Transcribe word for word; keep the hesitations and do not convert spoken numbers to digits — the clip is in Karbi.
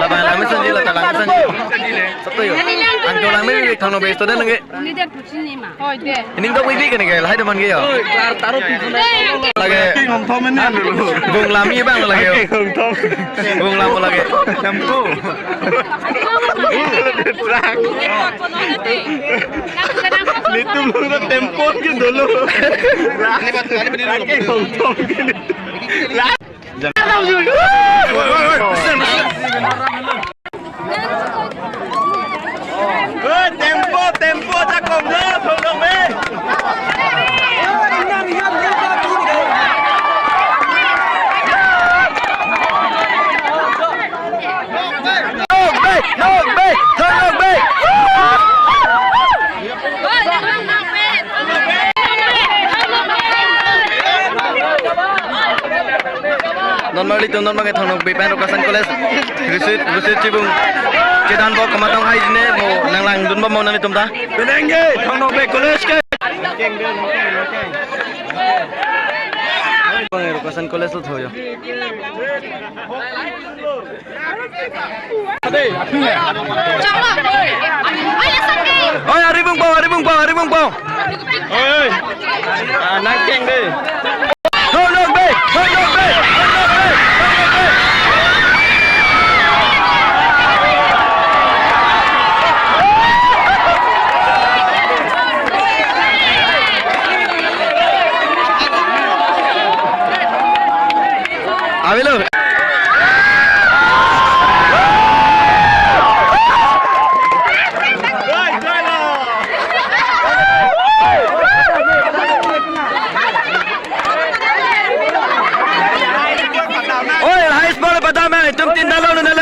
Langmesen ji, lata langmesen ji. Sabto yo. Angto langme bi Thong Nokbe student nangke. Ini dia pucini ma. Oh, dia. Ini dok bi kene ke, lahai teman ke yo. Oi, klar taruh pintu. Lagi. Bung Lami bang lagi yo. Bung Lami lagi. Tempo. Nitum lo tempo ke dulu. Lagi hongthom ke. Tempo, tempo, jakom jo, tolong be. Nokbe, Nokbe, Thong Nokbe. Non marli tum non bangke Thong Nokbe pen Rokasan College. Risit, risit chibung. Chedan bok kamatong hai jine mo nang langdun bom mo nani tum ta. Penang ke Thong Nokbe College ke. Rokasan College lo thoyo. Oi, ari bungpong, ari bungpong, ari bungpong. Oi, oi. Ah, nangkeng deh. Thong Nokbe, Thong Nokbe, Thong Nokbe, Thong Nokbe. Avelo. Oi, high school padam, itum tin dalo nuna